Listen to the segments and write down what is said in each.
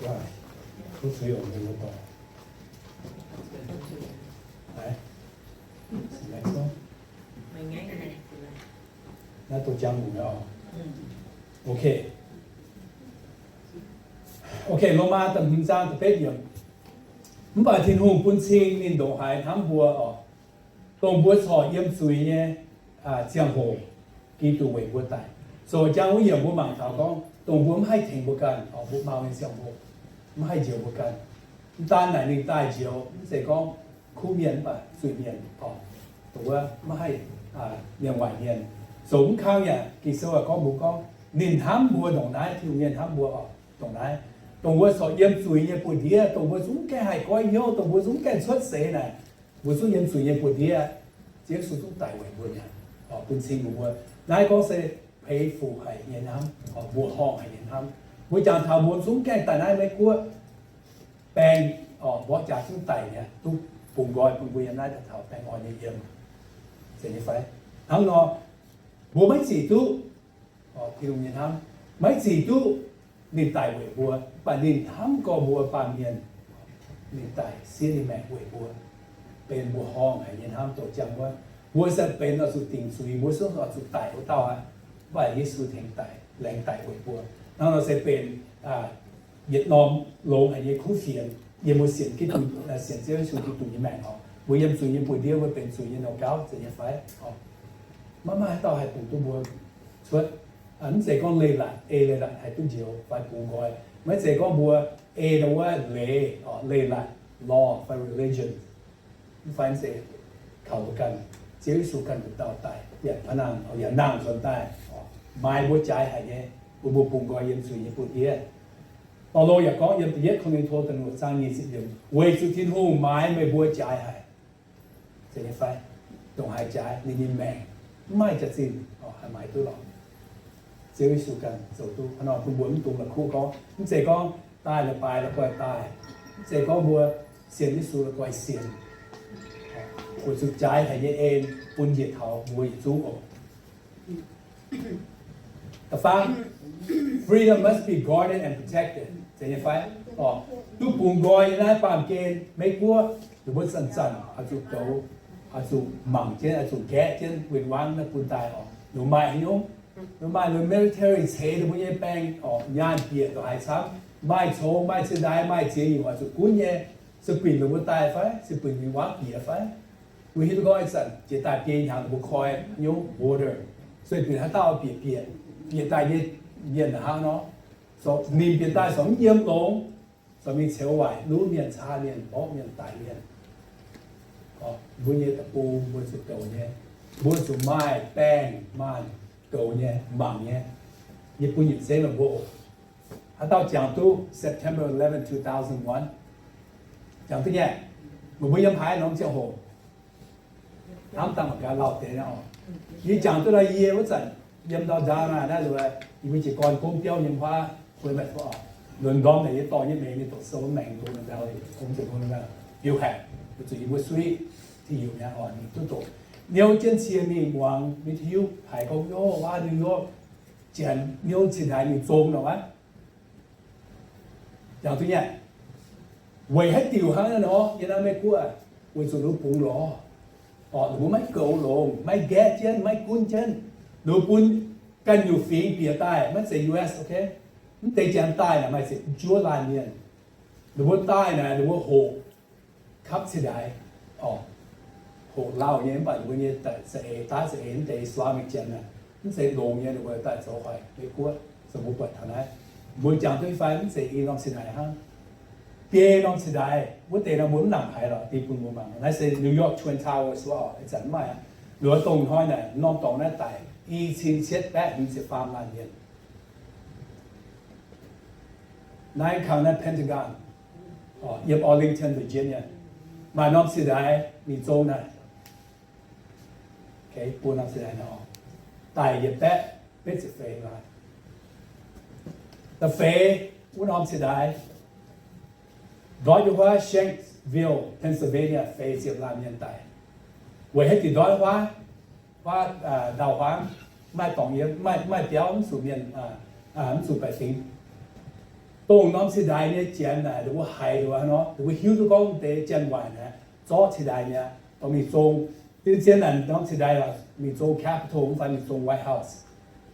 Tov zuiz oc, mbuo dorh. Naaiv, naaiv doqc jangx nyungc nyei oc. Ok. Ok, Lomaa da'hmz zaang da'betv yiemc. Mv baac Tin-Hungh bun cing ninh ndongc haaix hnamv mbuo oc, dongh mbuo corc yiem zuiz nyei ziangh hoc, Giduc weic mbuo daic. Zoux jangx wuov yiemc mbuo mangc taux gorngv dongh mbuo mv haih tengx mbuo ganh, mbuo mau nyei ziangh hoc, mv haih njoux mbuo ganh. Mv daan naaic ninh daaih njoux mv zeiz gorngv kuv mienh mv baac zuiz-mienh, dongh wuov mv haih, mienh waaic mienh. Zoux mv kang yaac Ging-Sou yaac gorngv mbuo gorngv ninh hnamv mbuo ndongc naaiv, Tin-Hungh mienh hnamv mbuo oc ndongc naaiv. Dongh mbuo corc yiem zuiz nyei buoz-ndiev, dongh mbuo zungv mv gaengh haih goiv hnyouv, dongh mbuo zungv mv gaengh cuotv seix naaic, mbuo zungv yiem zuiz nyei buoz-ndiev, Ziouv Yesu zungv daic weic mbuo mi'aqv, bun cing mbuox mbuo. Naaiv gorngv se peix fuc haic nyei hnamv, mbuoqc horngh haic nyei hnamv. Mbuo jangx taux mbuo zungv mv gaengh daaih naaiv Meiv-Guoqv, baeng, mborqv jaax zungv daic mi'aqv, duqv bungx nqoi bun mbuo yiem naaiv daaih taux baengh orn nyei yiem, zeiz nyei fai? Hnangv nor, mbuo maiv zic duqv Tin-Hungh nyei hnamv, maiv zic duqv ninh daic weic mbuo, mv baac ninh hnamv gorx mbuo baamh mienh, ninh daic siev ninh maengc weic mbuo, benx mbuoqc horngh haic nyei hnamv doqc jangx wuov. Mbuo se benx oix zuqc dingc zuiz, mbuo se oix zuqc daic wuov dauh aqv. Mv baac Yesu tengx daic, laengz daic weic mbuo. Hnangv nor se benx yietc norm longx haic nyei kuv fienx yiem mbuo sienx Giduc, sienx Ziouv Yesu Giduc nyei maengc oc. Mbuo yiem zuiz nyei buoz-ndiev, mbuo benx zuiz nyei nouh gauv, zeiz nyei fai? Maiv maaih haaix dauh haih bungx duqv mbuo cuotv. Mv zeiz gorngv leiz-latc, ei leiz-latc haih duqv njoux fai bungx nqoi. Maiv zeiz gorngv mbuo ei ndau wuov leiz, leiz-latc, law fai religion, mv fai mv zeiz kaux mbuo ganh, Ziouv Yesu ganh nduqc dauh daic yaac pa'nangh, yaac nangh nzuonx daaih, maaiz mbuo jaaix haic nyei, bun mbuo bungx nqoi yiem zuiz nyei buoz-ndiev. Baulo yaac gorngv yiem da'yietv Ko^lin^to da'luoqc zaang nyic ziepc yiemc, weic zuqc Tin-Hungh maaiz meih mbuo jaaix haic. Zeiz nyei fai? Ndongc haaix jaaix ninh nyei maengc mv maaih jaax-zinh haih maaiz duqv lorqc. Ziouv Yesu ganh zoux duqv. Hnangv nor bun mbuo mv dungx la'kuqv gorngv, mv zeiz gorngv daaih la'baaix la'guaih daaih, mv zeiz gorngv mbuo sienx Yesu la'guaih sienx, weic zuqc jaaix haic nyei en bun njiec taux mbuo yietc zungv oc. Da'faam, freedom must be guarded and protected. Zeiz nyei fai? Duqv bungx nqoi nyei naaiv baamh gen Meiv-Guoqv, ninh mbuo zanc-zanc oix zuqc goux, oix zuqc mangc jienv, oix zuqc nqaeqv jienv win-wangv naaiv bun daaih oc. Ninh maaih haaix nyungc, ninh maaih ninh military ceix ninh mbuo nyei baeng oc, nyaanh bieqc ndongc haaix camv, maaih congx, maaih ciex ndaix, maaih ziex nyungc oix zuqc gunv nyei. Se buinc ninh mbuo daaih fai? Se buinc win-wangv bieqc fai? Mbuo hiuv duqv gorngv ih zanc jiex daaih biei hnyangx ninh mbuo koi nyungc border, se buinc haaix dauh bieqc bieqc, bieqc daaih nyei mienh hnangv nor, ninh bieqc daaih corc mv yiem longx, corc mingh ceux waaic, luv mienh, caa mienh, mborqv mienh, daix mienh. Mbuo nyei deic-bung mbuo zuqc goux nyei. Mbuo zuqc maaih baeng maanh goux nyei, mangc nyei. Yie bun yietc zengv meih mbuo oc. Haaix dauh jangx duqv September eleven, two thousand one? Jangx duqv nyei? Meih mbuo yiem haaix norm ziangh hoc? Hnamv dangh mangc gaax lauh deix naaiv oc. Yie jangx duqv nor, yie wuov zanc yiem ndau Dallas naaiv, yie mbuo jiez gorn gomv biauv nyei huaav, lunx ndorm naaic yie dorh nyei mengh mingh doqc sou maengx dongh ndau, biux haeqc, weic zuqc yie mbuo suiv Tin-Hungh nyei oc, duqv doqc. Niouv jienv cie mingh muangx New York, haiz gorngv, Yo, waac, New York, janx niouv cin-haaix mingh zong nor aqv. Jangx duqv nyei. Weic haaix diuc hnangv naaiv nor, yie naaiv Meiv-Guoqv, weic zuqc ninh bungx lorz, ninh mbuo maiv goux longx, maiv nqaeqv jienv, maiv gunv jienv. Ninh mbuo bun ganh nyungc fingx bieqc daaih, maiv zeiz U S, ok? Mv deix janx daaih naaic maaih ziepc juov laanh mienh. Ninh mbuo daaih naaic, ninh mbuo hoqc kapv cin-haaix, oc, hoqc lauh nyei, mv baac ninh mbuo nyei za'eix daav za'eix, mv deix Islamic janx naaic, mv zeiz longx nyei, ninh mbuo daaih zoux hoic Meiv-Guoqv, zoux mbuo buatc taux naaiv. Mbuo jangx duqv fai mv zeiz i norm cin-haaix hnangv. Biei norm cin-haaix, wuov deix nor mbuo mv nangc haiz lorqc, dinh bun mbuo mangc. Naaiv se New York Twin Towers wuov oc, ih zanc mv maaih aqv. Liuz dongh hnoi naaic norm dorngx naaiv daic i cin cietv baeqv hmz ziepc faam laanh mienh. Naaiv kangx naaiv Pentagon, yiem Arlington, Virginia, maaih norm cin-haaix mingh zong naaic, buo norm cin-haaix nor, daic yietc baeqv betv ziepc feix laanh. Da'feix wuov norm cin-haaix, ndortv yiem wuov Shanksville, Pennsylvania, feix ziepc laanh mienh daic. Weic haaix diuc ndortv wuov, wuov ndau-huaang, maaih dorngx yiem, maaih, maaih biauv, mv zuqc mienh, mv zuqc baeqc fingx. dongh norm city nyei janx naaic, ninh mbuo haiz ninh mbuo nor, ninh mbuo hiuv duqv gorngv deix janx-waaic naaic zorqv city mi'aqv. Dongh mingh zong, zien naaic norm city mingh zong capital mv fai mingh zong White House.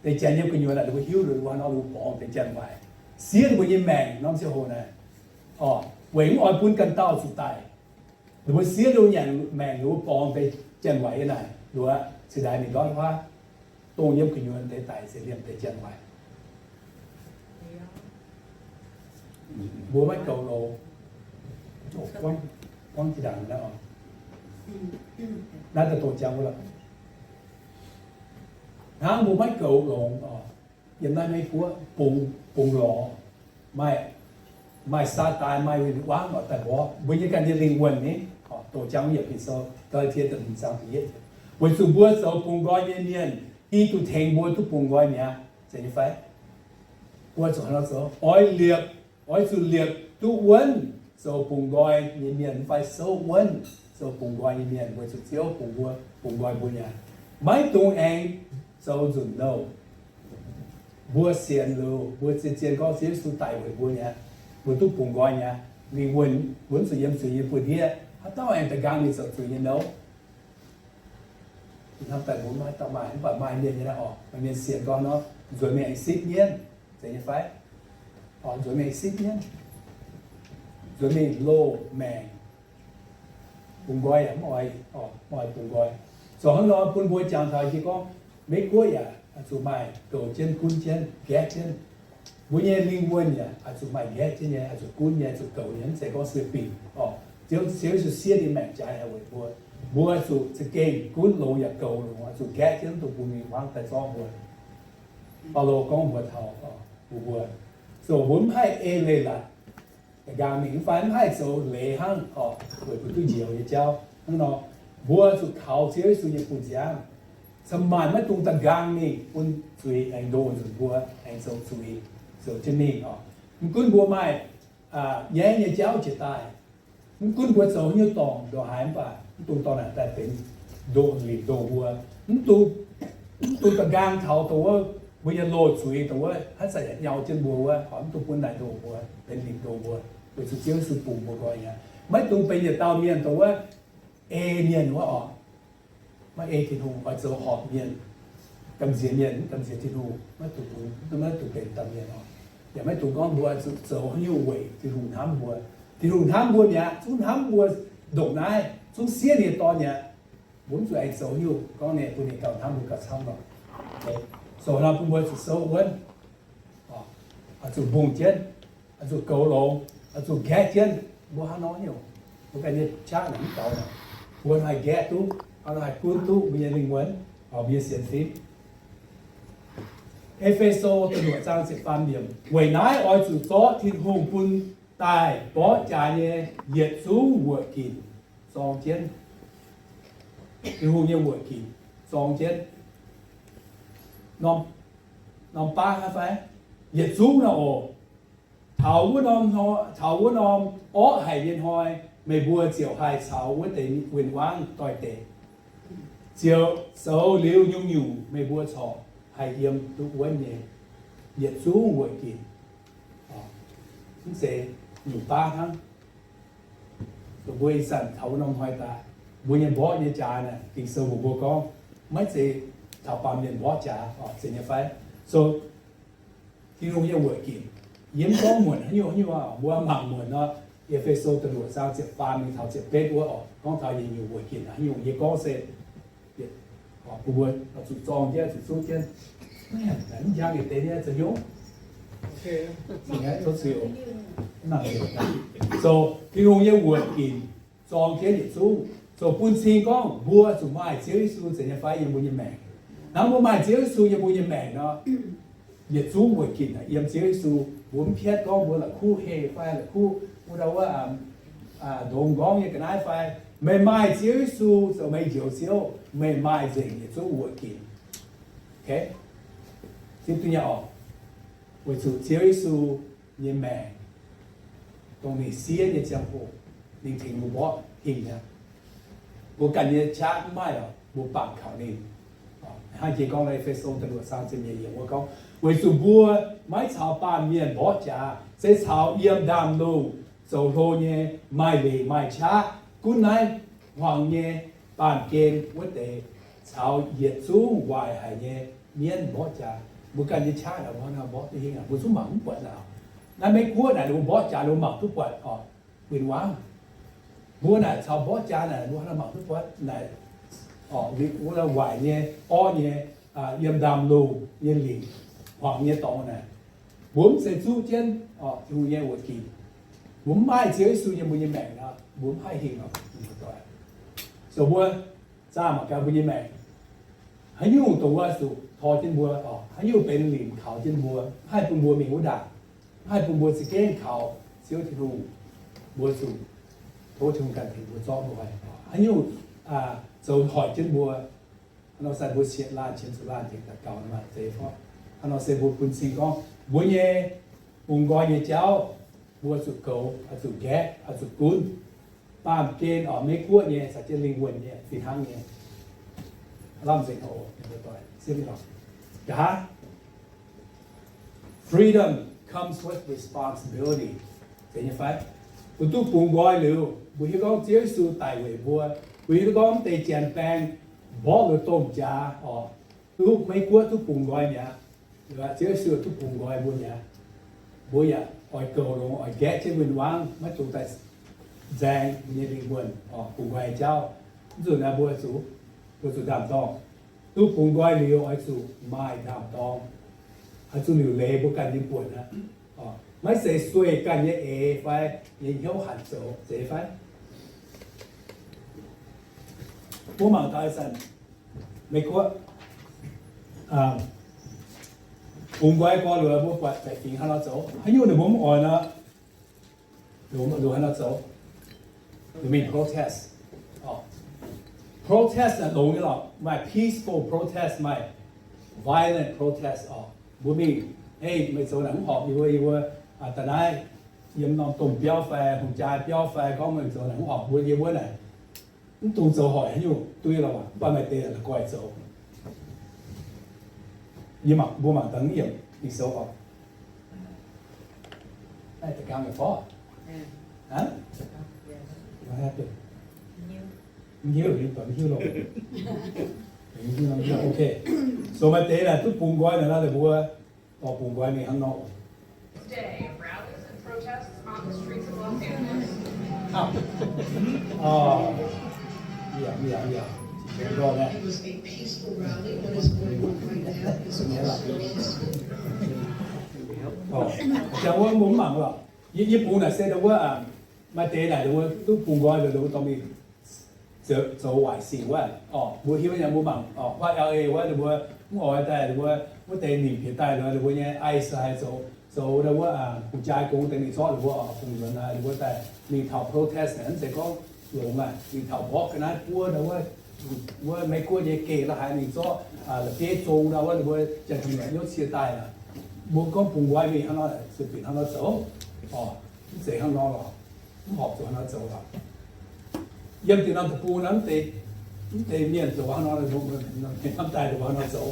Deix janx nyei gu'nyuoz naaic ninh mbuo hiuv duqv ninh mbuo nor, ninh mbuo borngz deix janx-waaic, siev ninh mbuo nyei maengc norm ziangh hoc naaic. Orqc, weic mv oix bun ganh dauh zuqc daic, ninh mbuo siev ninh mbuo nyanc maengc, ninh mbuo borngz deix janx-waaic yiem naaic, luoqc city mingh ndortv huaav, dongh yiem gu'nyuoz deix daic se liemh deix janx-waaic. Mbuo maiv goux longx. Buangv jiex ndaangc naaiv, naaiv daaih dongh jangx wuov lorqc. Hnangv mbuo maiv goux longx oc, yiem naaiv Meiv Guoqv bungx, bungx lorz, maaih, maaih Saadaan, maaih win-wangv oix daaih mborqv mbuo nyei ganh nyei lingh wuonh ni. Oc, dongh jangx wuov yietc Ging-Sou, Gaa^laa^tie da'hmz zaang da'yietv, weic zuqc mbuo zoux bungx nqoi nyei mienh, Giduc tengx mbuo duqv bungx nqoi mi'aqv. Zeiz nyei fai? Mbuo zuqc hnangv nor zoux. Oix liepc, oix zuqc liepc duqv wuonv zoux bungx nqoi nyei mienh, mv fai souv wuonv zoux bungx nqoi nyei mienh, weic zuqc Ziouv bungx mbuo, bungx nqoi mbuo mi'aqv. Maiv dungx aengx zoux nzunc nouh. Mbuo sienx liuz, mbuo zien-zien gorngv Ziouv Yesu daic weic mbuo mi'aqv, mbuo duqv bungx nqoi mi'aqv. Lingh wuonh mbuo zuqc yiem zuiz nyei buoz-ndiev, haaix dauh aengx da'nqaang mingh zoux zuiz nyei nouh? Ih hnamv daaih mbuo maiv dauh maaih, mv baac maaih mienh nyei naaiv oc, maaih mienh sienx gorngv nor, nzuonx mingh aengx sipv mienv. Zeiz nyei fai? Oc, nzuonx mingh aengx sipv mienv, nzuonx mingh loz-maengc. Bungx nqoi yaac mv oix, mv oix bungx nqoi. Zoux hnangv nor bun mbuo jangx taux jiex gorngv, Meiv Guoqv yaac zuqc maaih goux jienv, gunv jienv, nqaeqv jienv. Mbuo nyei lingh wuonh yaac zuqc maaih nqaeqv jienv nyei, zuqc gunv nyei, zuqc goux nyei, mv zeiz gorngv sueih binc oc. Ziouv, Ziouv Yesu siev ninh maengc jaaix haic weic mbuo. Mbuo zuqc za'gengh gunv longx yaac goux longx, zuqc nqaeqv jienv dongh bun ninh hmuangv daaih zorqv mbuo. Baulo gorngv mbuox taux mbuo, so mbuo mv haih ei leiz-latc da'nqaang mingh, mv fai mv haih zoux leiz hnangv oc, weic bun duqv njoux nyei jauv. Hnangv nor, mbuo zuqc kaux Ziouv Yesu nyei bun nziaamv. Cin-maanc maiv dungx da'nqaang mingh bun zuiz aengx ndoh nzunc mbuo aengx zoux zuiz, zoux jienv mingh oc. Mv gunv mbuo maaih nyaiv nyei jauv jiex daaih, mv gunv mbuo zoux haaix nyungc dorngc ndongc haaix mv baac mv dungx dorh naaic daaih benx ndoh, limc ndoh mbuo. Mv dungx, mv dungx da'nqaang taux dongh wuov mbuo nyei loz-zuiz, dongh wuov haaix zanc yaac nyau jienv mbuo wuov, mv dungx bun naaic ndoh mbuo, benx limc ndoh mbuo, weic zuqc Ziouv Yesu bungx mbuo nqoi mi'aqv. Maiv dungx benx yietc dauh mienh dongh wuov ei mienh wuov oc. Maiv ei Tin-Hungh, oix zoux horpc mienh, gamh nziex mienh, mv gamh nziex Tin-Hungh, maiv dungx, maiv dungx benx dauh mienh oc. Yaac maiv dungx gorngv mbuo zuqc zoux haaix nyungc weic Tin-Hungh hnamv mbuo. Tin-Hungh hnamv mbuo mi'aqv, zungv hnamv mbuo ndongc naaiv, zungv siev ninh nyei Dorn mi'aqv. Mbuo mv zuqc aengx zoux haaix nyungc gorngv ninh bun ninh gauh hnamv mbuo gauh camv lorqc. Zoux nor bun mbuo zuqc souv wuonv, zuqc mbungh jienv, zuqc goux longx, zuqc nqaeqv jienv. Mbuo hnangv nor nyungc, mbuo ganh nyei qaqv naaic mv daux naaic, mbuo haih nqaeqv duqv, haih gunv duqv mbuo nyei lingh wuonh, mbuo nyei sienx fim. E^fe^so da'luoqc zaang ziepc faam yiemc, weic naaiv oix zuqc zorqv Tin-Hungh bun daaih mborqv jaax nyei yietc zungv wuoqc ginc zorng jienv. Tin-Hungh nyei wuoqc ginc zorng jienv. Norm, norm baav hnangv fai? Yietc zungv nor oc. Taux wuov norm, taux wuov norm orqv haic nyei hnoi, meih mbuo ziouc haih caux wuov deix win-wangv doix-dekc. Ziouc zoux liuz nyungc-nyungc meih mbuo corc haih yiem duqv wuonv nyei yietc zungv wuoqc ginc. Mv zeiz nyungc baav hnangv. Dongh mbuo ih zanc taux wuov norm hnoi daaih, mbuo nyei mborqv nyei jaax naaic, Ging-Sou mbuox mbuo gorngv, maiv zeiz taux baamh mienh mborqv jaax oc, zeiz nyei fai? So, Tin-Hungh nyei wuoqc ginc, yie mv gorngv muonc haaix nyungc haaix nyungc aqv, mbuo mangc muonc nor, E^fe^so da'luoqc zaang ziepc faam mingh taux ziepc betv wuov oc, gorngv taux yietc nyungc wuoqc ginc haaix nyungc, yie gorngv se bun mbuo zuqc zorng jienv, zuqc zuqv jienv. Mv njang yietc deix nyei za'hnyouv. So, Tin-Hungh nyei wuoqc ginc zorng jienv yietc zungv, so bun cing gorngv mbuo zuqc maaih Ziouv Yesu zeiz nyei fai yiem mbuo nyei maengc. Hnangv mbuo maaih Ziouv Yesu yiem mbuo nyei maengc nor, yietc zungv wuoqc ginc yiem Ziouv Yesu. Mbuo mv piatv gorngv mbuo la'kuqv heh fai la'kuqv wuov dauh wuov ndongx nqorngv nyei ga'naaiv fai. Meih maaih Ziouv Yesu zoux meih njoux Ziouv, meih maaih nzengc yietc zungv wuoqc ginc. Zipv duqv nyei oc. Weic zuqc Ziouv Yesu nyei maengc, dongh ninh siev nyei ziangh hoc, ninh tengx mbuo mborqv hingh aqv. Mbuo ganh nyei qaqv mv maaih oc, mbuo bangc kaux ninh. Hnangv jiex gorngv E^fe^so da'luoqc zaang ziepc nyeic yiemc wuov gorngv, weic zuqc mbuo maiv caux baamh mienh mborqv jaax, se caux yiem ndaamv-lungh zoux hlo nyei, maaih leic maaih qaqv, gunv naaiv hmuangx nyei baamh gen wuov deix, caux yietc zungv waaic haic nyei mienv mborqv jaax. Mbuo ganh nyei qaqv naaic, mbuo hnangv mborqv duqv hingh aqv, mbuo zungv mangc mv buatc naaic. Naaiv Meiv Guoqv naaic, ninh mbuo mborqv jaax ninh mbuo mangc duqv buatc orqc, win-wangv. Mbuo naaic caux mborqv jaax naaic, mbuo hnangv mangc duqv buatc naaic, orqc, waaic nyei, orv nyei, yiem ndaamv-lungh nyei lingc, hmuangx nyei dorngx naaic. Mbuo mv zeiz zuqv jienv, orqc, Tin-Hungh nyei wuoqc ginc. Mbuo mv maaih Ziouv Yesu nyei mbuo nyei maengc nor, mbuo mv haih hingh orqc. So mbuo zaah mangc gaax mbuo nyei maengc, haaix nyungc dongh wuov zuqc tor jienv mbuo orqc, haaix nyungc benx lingc kaux jienv mbuo, mv haih bun mbuo mingh wuov ndaangc, mv haih bun mbuo za'gengh kaux Ziouv Tin-Hungh, mbuo zuqc tov Tin-Hungh ganh tengx mbuo zorqv mbuo. Haaix nyungc zoux hoic jienv mbuo, hnangv nor se mbuo sietc laanh qiemx zuqc laanh tengx daux gaux nor maaih deix fai? Hnangv nor se mbuo bun cing gorngv mbuo nyei bungx nqoi nyei jauv, mbuo zuqc goux, oix zuqc nqaeqv, oix zuqc gunv. Baamh gen orqc, Meiv Guoqv nyei caux jienv lingh wuonh nyei fih hnangv nyei. Lamh nzengc oc, nqa'haav freedom comes with responsibility. Zeiz nyei fai? Mbuo duqv bungx nqoi liuz, mbuo hiuv gorngv Ziouv Yesu daic weic mbuo. Mbuo hiuv duqv gorngv mv deix janx-baeng mborqv liuz domh jaax orqc, duqv Meiv Guoqv duqv bungx nqoi mi'aqv. Ziouv Yesu duqv bungx nqoi mbuo mi'aqv. Mbuo yaac oix goux longx, oix nqaeqv jienv win-wangv, maiv dungx daaih nzaeng mbuo nyei lingh wuonh orqc, bungx nqoi nyei jauv. Mv nzunc naaiv mbuo zuqc, mbuo zuqc ndaam-dorngh. Duqv bungx nqoi liuz oix zuqc maaih ndaam-dorngh. Oix zuqc liuc leiz mbuo ganh nyei buonc aqv. Maiv zeiz sueih ganh nyei eix fai nyei hnyouv hanc zoux, zeiz fai? Mbuo mangc gaax ih zanc Meiv Guoqv bungx nqoi gorx-youz, mbuo buatc baeqc fingx hnangv nor zoux. Haaix nyungc ninh mbuo mv oix nor, ninh mbuo hnangv nor zoux. Ninh mingh protest. Protest naaic longx nyei lorqc. Maaih peaceful protest, maaih violent protest orqc. Mbuo mingh, ei, meih zoux naaic mv horpc yie mbuo, yie mbuo da'naaiv yiem norm domh biauv fai hungh jaa biauv fai gorngv meih zoux naaic mv horpc mbuo, yie mbuo naaic mv dungx zoux hoic haaix nyungc duqv lorqc, mv baac maaih deix la'guaih zoux. Yie mangc, mbuo mangc dangh yiemc Ging-Sou oc. Naaiv da'gang meih forv? Haiv, hiuv, hiuv, hiuv loh. Okay. So maaih deix naaic duqv bungx nqoi naaic nor, ninh mbuo dorh bungx nqoi mingh hnangv nor. Jangx wuov mbuo mv mangc lorqc. Yie, yie bungx naaic se ndau wuov, maaih deix naaic ninh mbuo duqv bungx nqoi liuz ninh mbuo dorh mingh zoux waaic sic wuov. Orqc, mbuo hiuv nyei, mbuo mangc orqc, huaav L A wuov ninh mbuo mv oix daaih, ninh mbuo wuov deix nimc bieqc daaih liuz ninh mbuo nyei ICE haiz zoux, zoux ndau wuov hungh jaa gong deix mingh zorqv ninh mbuo orqc, fungx nzuonx haiz ninh mbuo daaih mingh taux protest naaic, mv zeiz gorngv longx aqv, mingh taux mborqv ga'naaiv buov ndau wuov, wuov Meiv Guoqv nyei geh la'haaix mingh zorqv la'bieiv zong ndau wuov, ninh mbuo janx-zinh nyei hnyouv cie daaih aqv. Mbuo gorngv bungx nqoi mingh hnangv nor, zuqc bieqc hnangv nor zoux orqc, mv zeiz hnangv nor lorqc. Mv horpc zuqc hnangv nor zoux lorqc. Yiem diuh norm deic-bung naaiv, mv deix mienh zoux hnangv nor, hnamv daaih hnangv nor zoux.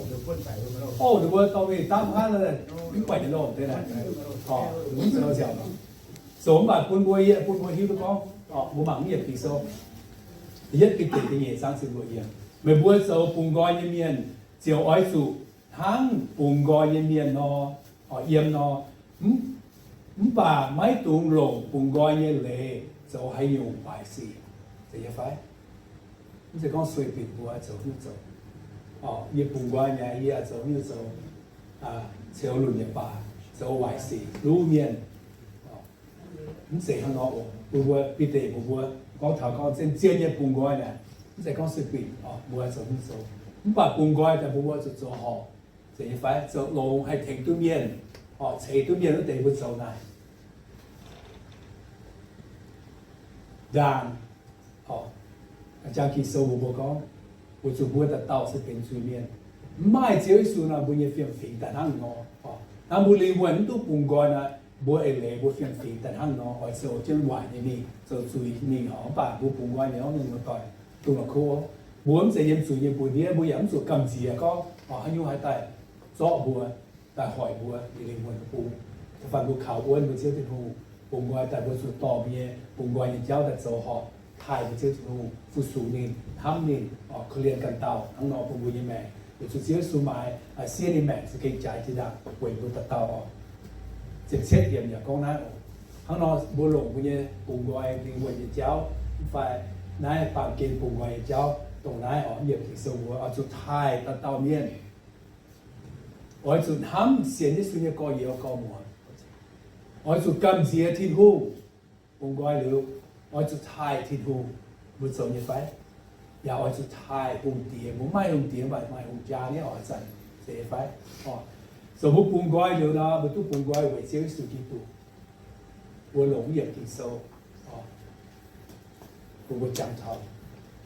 O, ninh mbuo dorh mingh dapv hnangv, mv buatc nyei loh deix naaic. Mv zoux nziaauc. Zoux mv baac bun mbuo, yie bun mbuo hiuv duqv gorngv, mbuo mangc mv yietc Ging-Sou, yietv Bide da'nyeic zaang ziepc luoqc yiemc, meih mbuo zoux bungx nqoi nyei mienh ziouc oix zuqc hnangv bungx nqoi nyei mienh nor, yiem nor. Mv baac maiv dungx longc bungx nqoi nyei leiz zoux haaix nyungc baaic sic. Zeiz nyei fai? Mv zeiz gorngv sueih binc mbuo zoux nyungc zoux. Yie bungx nqoi mi'aqv, yie zoux nyungc zoux, ceux lunc nyei baac zoux waaic sic luv mienh. Mv zeiz hnangv nor oc. Bun mbuo, Bide mbuox mbuo, gorngv taux gorngv zien zien nyei bungx nqoi naaic, mv zeiz gorngv sueih binc mbuo zoux nyungc zoux. Mv baac bungx nqoi daaih mbuo, mbuo zuqc zoux horpc. Zeiz nyei fai? Zoux longx haih tengx duqv mienh, ceix duqv mienh wuov deix mbuo zoux naaic. Ndaangc, jang Ging-Sou mbuox mbuo gorngv, weic zuqc mbuo dauh dauh se benx zuiz-mienh. Mv maaih Ziouv Yesu nor, mbuo nyei fiem-fingx daaih hnangv nor. Hnangv mbuo lingh wuonh mv duqv bungx nqoi nor, mbuo eix leiz mbuo fiem-fingx daaih hnangv nor, oix zoux jienv waaic nyei mingh, zoux zuiz mingh oc. Mv baac mbuo bungx nqoi nyei, mv muoz-doic, dongh la'kuqv, mbuo mv zeiz yiem zuiz nyei buoz-ndiev, mbuo yaac mv zuqc gamh nziex gorngv haaix nyungc haih daaih zorqv mbuo, daaih hoic mbuo nyei lingh wuonh bung. Da'faanh mbuo kaux wuonv mbuo Ziouv Tin-Hungh, bungx nqoi daaih mbuo zuqc dorh mbuo nyei bungx nqoi nyei jauv daaih zoux horpc taaih mbuo Ziouv Tin-Hungh, fu-sux ninh, hnamv ninh, korv-lienh ganh dauh. Hnangv nor bun mbuo nyei maengc weic zuqc Ziouv Yesu maaiz siev ninh maengc za'gengh jaaix jiex ndaangc weic mbuo dauh dauh oc. Ziepc cietv yiemc yaac gorngv naaiv oc. Hnangv nor mbuo longc mbuo nyei bungx nqoi lingh wuonh nyei jauv, mv fai naaiv baamh gen bungx nqoi nyei jauv dongh naaiv oc, yiem Ging-Sou mbuo oix zuqc taaih dauh dauh mienh. Oix zuqc hnamv sienx Yesu nyei gorx-youz gorx-muoz. Oix zuqc gamh nziex Tin-Hungh. Bungx nqoi liuz, oix zuqc taaih Tin-Hungh, mbuo zoux nyei fai? Yaac oix zuqc taaih hungh diex. Mbuo maaih hungh diex, mv baac maaih hungh jaa nyei oc, zanc zeiz fai? Zoux mbuo bungx nqoi liuz nor, mbuo duqv bungx nqoi weic Ziouv Yesu Giduc. Mbuo longc yiemc Ging-Sou, bun mbuo jangx taux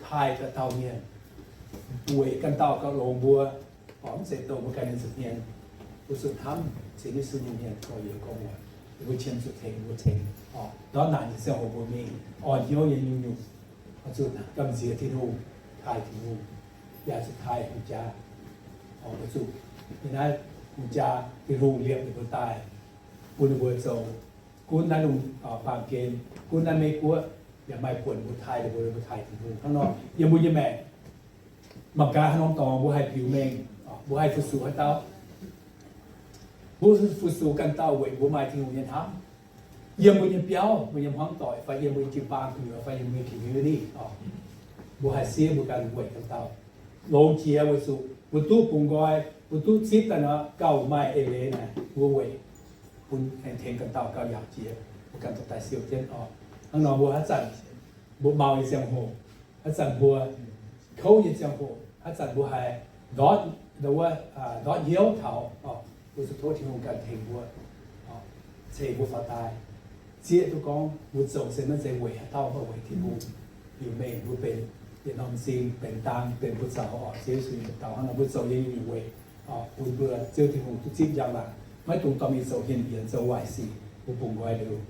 taaih dauh dauh mienh, weic ganh dauh gauh longx mbuo, mv zeiz douh mbuo ganh nyei nza'hmien. Mbuo zuqc hnamv sienx Yesu nyei mienh gorx-youz gorx-muoz, mbuo qiemx zuqc tengx mbuo tengx ndortv naanc nyei ziangh hoc mbuo mingh orn hnyouv nyei nyungc-nyungc, zuqc gamh nziex Tin-Hungh, taaih Tin-Hungh, yaac zuqc taaih hungh jaa. Mbuo zuqc yiem naaiv hungh jaa, Tin-Hungh liepc ninh mbuo daaih, bun ninh mbuo zoux gunv naaiv lungh baamh gen, gunv naaiv Meiv Guoqv, yaac maaih buonc mbuo taaih ninh mbuo, mbuo taaih Tin-Hungh. Hnangv nor yiem mbuo nyei maengc, mangc gaax haaix norm dorngx mbuo haih biux mengh, mbuo haih fu-sux haaix dauh? Mbuo fu-sux ganh dauh weic mbuo maaih Tin-Hungh nyei hnamv. Yiem mbuo nyei biauv, mbuo nyei hmuangv doic, fai yiem mbuo nyei jiu-baang gu'nyuoz, fai yiem mbuo nyei community, mbuo haih siev mbuo ganh weic ganh dauh. Longx jiex weic zuqc mbuo duqv bungx nqoi, mbuo duqv zipv daaih nor gauh maaih eix leiz naaic, mbuo weic bun aengx tengx ganh dauh gauh yaauc jiex, mbuo ganh dauh daaih siou jienv oc. Hnangv nor mbuo haaix zanc mbuo mau nyei ziangh hoc, haaix zanc mbuo kouv nyei ziangh hoc, haaix zanc mbuo haiz ndortv, ndortv hnyouv taux, mbuo zuqc tov Tin-Hungh ganh tengx mbuo, ceix mbuo faaux daaih. Zieqv duqv gorngv mbuo zoux se maiv zeiz weic haaix dauh, mv baac weic Tin-Hungh. Liuz mengh mbuo benx yietc norm m'zing, benx dang, benx mbuo zaux oc, Ziouv Yesu nyei dauh. Hnangv nor mbuo zoux nyei nyungc-nyungc weic bun mbuo Ziouv Tin-Hungh duqv zipv njang-laangc, maiv dungx dorh mingh zoux hienh yienx, zoux waaic sic. Mbuo bungx nqoi liuz,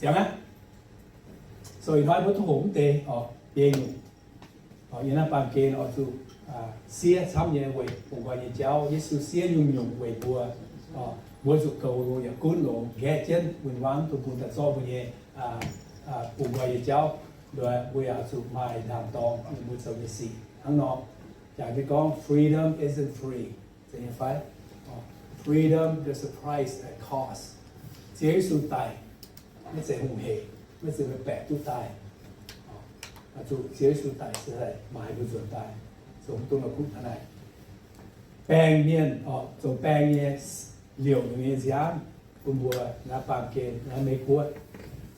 ziangx aqv. So ih hnoi mbuo duqv hoqc mv deix biei nyungc. Yiem naaiv baamh gen oix zuqc siev camv nyei weic bungx nqoi nyei jauv. Yesu siev nyungc-nyungc weic mbuo. Mbuo zuqc goux longx yaac gunv longx, nqaeqv jienv win-wangv dongh bun daaih zorqv mbuo nyei bungx nqoi nyei jauv. Mbuo yaac zuqc maaih ndaam-dorng yiem mbuo zoux nyei sic. Hnangv nor, jangx jienv gorngv freedom isn't free. Zeiz nyei fai? Freedom, there's a price that costs. Ziouv Yesu daic, maiv zeiz hungh hec, maiv zeiz meih baeqc duqv daaih. Zuqc Ziouv Yesu daic se maaiz mbuo nzuonx daaih, zoux mv dungx la'kuqv hnangv naaic. Baeng mienh, zoux baeng nyei liouc ninh nyei nziaamv bun mbuo naaiv baamh gen naaiv Meiv Guoqv.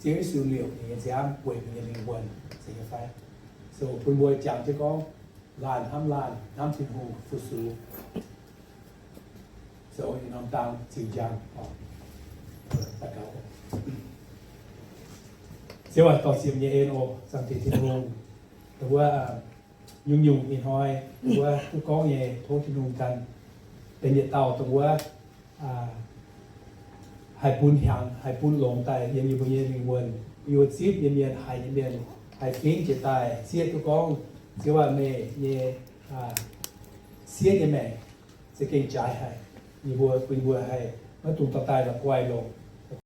Ziouv Yesu liouc ninh nyei nziaamv weic ninh nyei lingh wuonh, zeiz nyei fai? So bun mbuo jangx jienv gorngv laanh hnamv laanh, hnamv Tin-Hungh, fu-sux, zoux norm dang ziux njang. Ziouv aac, dorh ziepc nyei en oc, Zaangc Diex Tin-Hungh. Dongh wuov nyungc-nyungc ih hnoi wuov duqv gorngv nyei, tov Tin-Hungh ganh benx yietc dauh dongh wuov haih bun hnyangx, haih bun longx daaih yiem yie mbuo nyei lingh wuonh. Yie mbuo zipv nyei mienh, haiz nyei mienh, haih fingx jiex daaih zieqv duqv gorngv Ziouv aac, meih nyei siev nyei maengc za'gengh jaaix haic. Yie mbuo, bun mbuo haih maiv dungx dorh daaih la'guaih longc,